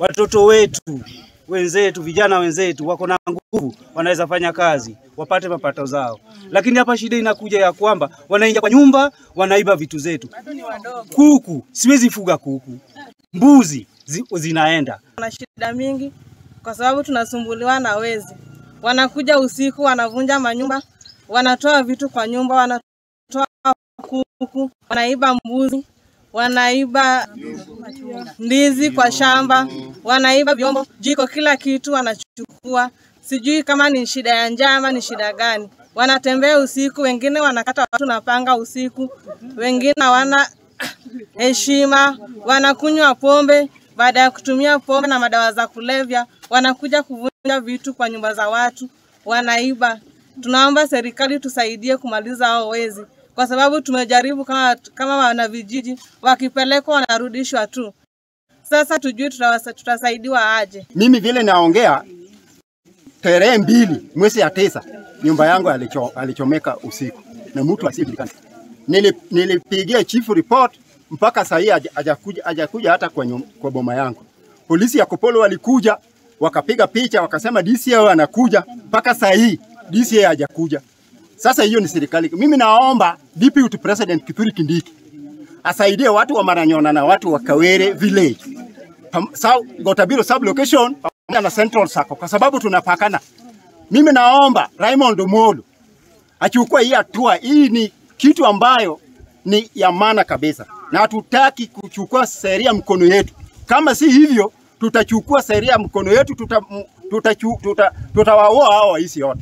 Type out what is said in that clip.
Watoto wetu wenzetu, vijana wenzetu wako na nguvu, wanaweza fanya kazi wapate mapato zao. Lakini hapa shida inakuja ya kwamba wanaingia kwa nyumba, wanaiba vitu zetu. Kuku, siwezi fuga kuku. Mbuzi zinaenda. Tuna shida mingi kwa sababu tunasumbuliwa na wezi. Wanakuja usiku, wanavunja manyumba, wanatoa vitu kwa nyumba, wanatoa kuku, wanaiba mbuzi, wanaiba ndizi kwa shamba, wanaiba vyombo, jiko, kila kitu wanachukua. Sijui kama ni shida ya njaa ama ni shida gani. Wanatembea usiku, wengine wanakata watu na panga usiku, wengine hawana heshima, wanakunywa pombe. Baada ya kutumia pombe na madawa za kulevya, wanakuja kuvunja vitu kwa nyumba za watu, wanaiba. Tunaomba serikali tusaidie kumaliza hao wezi, kwa sababu tumejaribu kama wanavijiji, wakipelekwa wanarudishwa tu. Sasa tujui tutasaidiwa aje. Mimi vile naongea, tarehe 2 mwezi ya 9 nyumba yangu alichomeka usiku na mtu asiyejulikana. Nilipigia chief report, mpaka saa hii hajakuja hata kwa boma yangu. Polisi ya Kopolo walikuja wakapiga picha wakasema DCI anakuja, mpaka saa hii DCI hajakuja. Sasa hiyo ni serikali. Mimi naomba Deputy President Kithure Kindiki asaidie watu wa Maranyona na watu wa Kawere village, Gotabiro sub location pamoja na Central Sacco, kwa sababu tunapakana. Mimi naomba Raymond Omolo achukue hii hatua. Hii ni kitu ambayo ni ya maana kabisa, na hatutaki kuchukua sheria mkono yetu. Kama si hivyo tutachukua sheria mkono yetu, tutawaua hao waisi wote.